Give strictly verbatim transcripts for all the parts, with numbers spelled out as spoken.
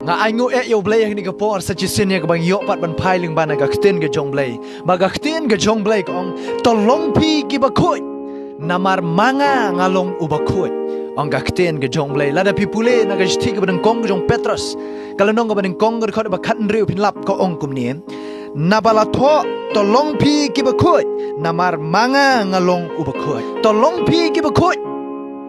Nga ainguh eh ïa U Blei ha kane ka por sa shisien ïa kaba ngi ïoh pat ban phai lyngba na ka ktien ka jong U Blei. Ba ka ktien ka jong U Blei ka ong, to long phi kiba khuid, namar ma nga nga long uba khuid, ong ka ktien ka jong U Blei. Lada phi pule na ka shithi kaba nyngkong ka jong u Petros, ka lynnong kaba nyngkong ka dkhot ba khathynriew, phin lap ka ong kumne: Naba la thoh, to long phi kiba khuid, namar ma nga nga long uba khuid. To long phi kiba khuid,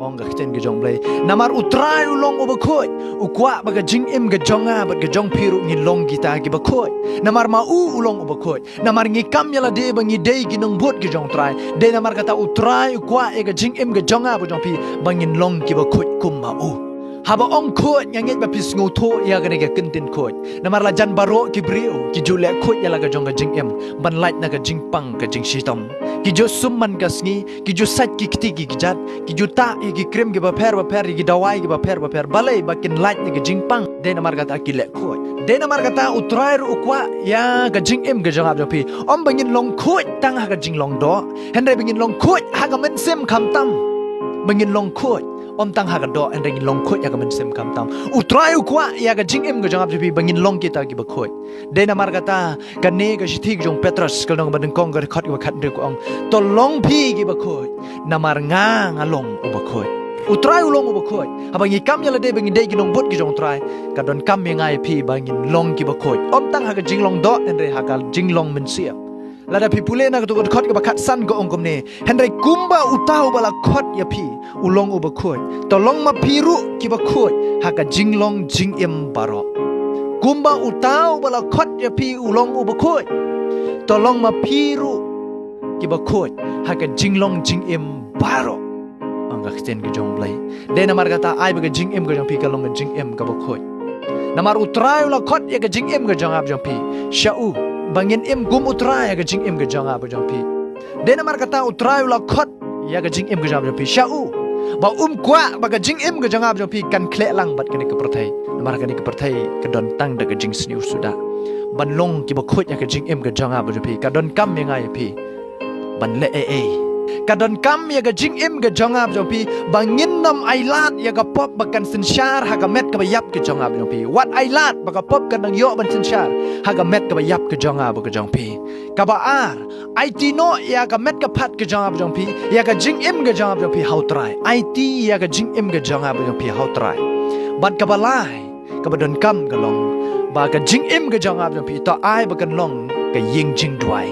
ong ka ktien ka jong U Blei. Namar U Trai u long uba khuid, u kwah ba ka jingim ka jong nga bad ka jong phi ruh ngin long kita kiba khuid. Namar ma u u long uba khuid. Namar ngi kam ïa lade ba ngi dei ki nongbud ki jong U Trai. Dei namar kata U Trai u kwah ïa ka jingim ka jong nga bad jong phi ba ngin long kiba khuid kum ma u. Haba ong khuid, nga ngeit ba phi sngewthuh ïa kane ka kyntien khuid. Namar la jan baroh ki briew ki ju leh khuid ïa la ka jong ka jingim ban lait na ka jingpang ka jingshitom. Ki ju sum man ka sngi, ki ju sait ki kti ki kjat, ki ju tah ïa ki krim kiba pher bapher, ïa ki dawai kiba pher bapher, balei? Ba kin lait na ka jingpang. Dei namar kata ki leh khuid. Dei namar kata U Trai ruh u kwah ïa ka jingim ka jong nga bad jong phi, ym ba ngin long khuid tang ha ka jinglong doh, hynrei ba ngin long khuid ha ka mynsiem khamtam. Ba ngin long khuid, ym tang ha ka doh, hynrei ngin long khuid ha ka mynsiem khamtam. U Trai u kwah ïa ka jingim ka jong nga bad jong phi ba ngin long kita kiba khuid. Dei namar kata kane ka shithi ka jong u Petros, ka lynnong ba nyngkong ka dkhot kaba khathynriew ka ong, to long phi kiba khuid, namar nga nga long uba khuid. U Trai u long uba khuid. Haba ngi kam ïa lade ba ngi dei ki nongbud ki jong U Trai, ka donkam ïa nga ïa phi ba ngin long kiba khuid, ym tang ha ka jinglong doh, hynrei ha ka jinglong mynsiem. Lada phi pule na kato ka dkhot kaba khatsan ka ong kumne: Hynrei kumba uta uba la khot ïa phi u long uba khuid, to long ma phi ruh kiba khuid ha ka jinglong jingim baroh. Kumba uta uba la khot ïa phi u long uba khuid, to long ma phi ruh kiba khuid ha ka jinglong jingim baroh, ong ka ktien ka jong U Blei. Dei namar kata ai ba ka jingim ka jong phi kan long ka jingim kaba khuid. Namar U Trai u la khot ïa ka jingim ka jong nga bad jong phi sha u, ba ngin im kum U Trai ha ka jingim ka jong nga bad jong phi. Dei namar kata U Trai u la khot ïa ka jingim ka jong nga bad jong phi sha u, ba um kwah ba ka jingim ka jong nga bad jong phi kan khleh lang bad kane ka pyrthei. Namar kane ka pyrthei ka don tang da ka jingsniew suda. Ban long kiba khuid ha ka jingim ka jong nga bad jong phi, ka donkam ïa nga ïa phi ban leh ei ei. Ka donkam ïa ka jingim ka jong nga bad jong phi ba ngin nym ailad ïa ka pop ba kan synshar ha ka met kaba ïap ka jong nga bad jong phi. Wat ailad ba ka pop kan nang ïoh ban synshar ha ka met kaba ïap ka jong nga bad ka jong phi. Kaba ar, aiti noh ïa ka met ka phad ka jong nga bad jong phi, ïa ka jingim ka jong nga bad jong phi ha U Trai. Aiti ïa ka jingim ka jong nga bad jong phi ha U Trai. Bad kaba lai, kaba donkam ka long ba ka jingim ka jong nga bad jong phi to ai ba kan long ka ïing jingduwai.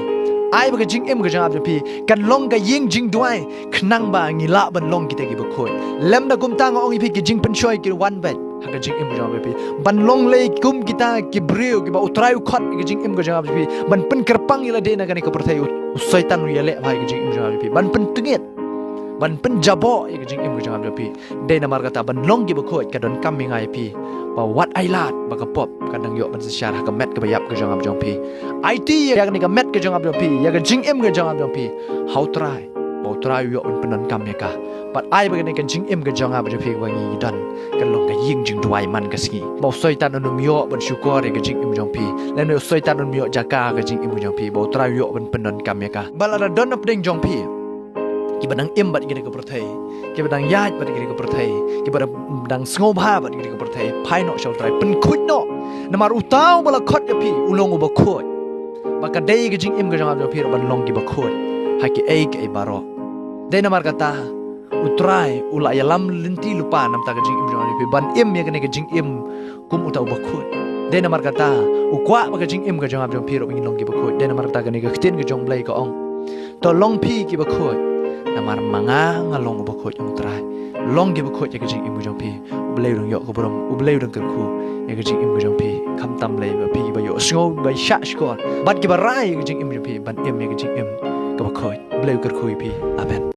Ai ba ka jingim ka jong nga bad jong phi kan long ka ïing jingduwai, khnang ba ngi lah ban long kita kiba khuid. Lymda kumta, nga ong ïa phi, ki jingpynshoi ki wan beit ha ka jingim ka jong nga bad jong phi. Ban long lei kum kita ki briew kiba U Trai u khot ïa ka jingim ka jong nga bad jong phi ban pynkyrpang ïa lade na kane ka pyrthei, u, u Soitan u ïaleh bha ïa ka jingim ka jong nga bad jong phi ban pyntngit, ban pynjaboh ïa ka jingim ka jong nga bad jong phi. Dei namar kata ban long kiba khuid ka donkam ïa nga ïa phi ba wat ailad ba ka pop kan nang ïoh ban synshar ha ka met kaba ïap ka jong nga bad jong phi. Aiti ïa kane ka met ka jong nga bad jong phi, ïa ka jingim ka jong nga bad jong phi ha U Trai, ba U Trai u ïoh ban pyndonkam ïa ka. Bad ai ba kane ka jingim ka jong nga bad jong phi kaba ngi don kan long ka ïing jingduwai man ka sngi, ba u Soitan un ym ïoh ban shukor ïa ka jingim jong phi, lane u Soitan un ym ïoh jaka ha ka jingim ka jong phi, ba U Trai u ïoh ban pyndonkam ïa ka. Ba lada don napdeng jong phi kiba dang im bad kane ka pyrthei, kiba dang ïaid bad kane ka pyrthei, kiba dang, dang sngewbha bad kane ka pyrthei, phai noh sha U Trai, pynkhuid noh. Namar uta uba la khot ïa phi u long uba khuid. Ba ka dei ka jingim ka jong nga bad jong phi ruh ban long kiba khuid ha kiei kiei baroh. Dei namar kata U Trai u la ïalam lynti lypa na ka bynta ka jingim jong nga bad jong phi ban im ïa kane ka jingim kum uta uba khuid. Dei namar kata u kwah ba ka jingim ka jong nga bad jong phi ruh ba ngin long kiba khuid. Dei namar kata kane ka ktien ka jong U Blei ka ong, to long phi kiba khuid, namar ma nga nga long uba khuid, ong U Trai. Long kiba khuid ïa ka jingim ka jong phi. U Blei u dang ïoh ka burom, U Blei u dang kyrkhu ïa ka jingim ka jong phi. Khamtam lei ba phi kiba ïohsngew, ba shah shkor bad kiba rai ïa ka jingim jong phi ban im ïa ka jingim kaba khuid. U Blei u kyrkhu ïa phi. Amen.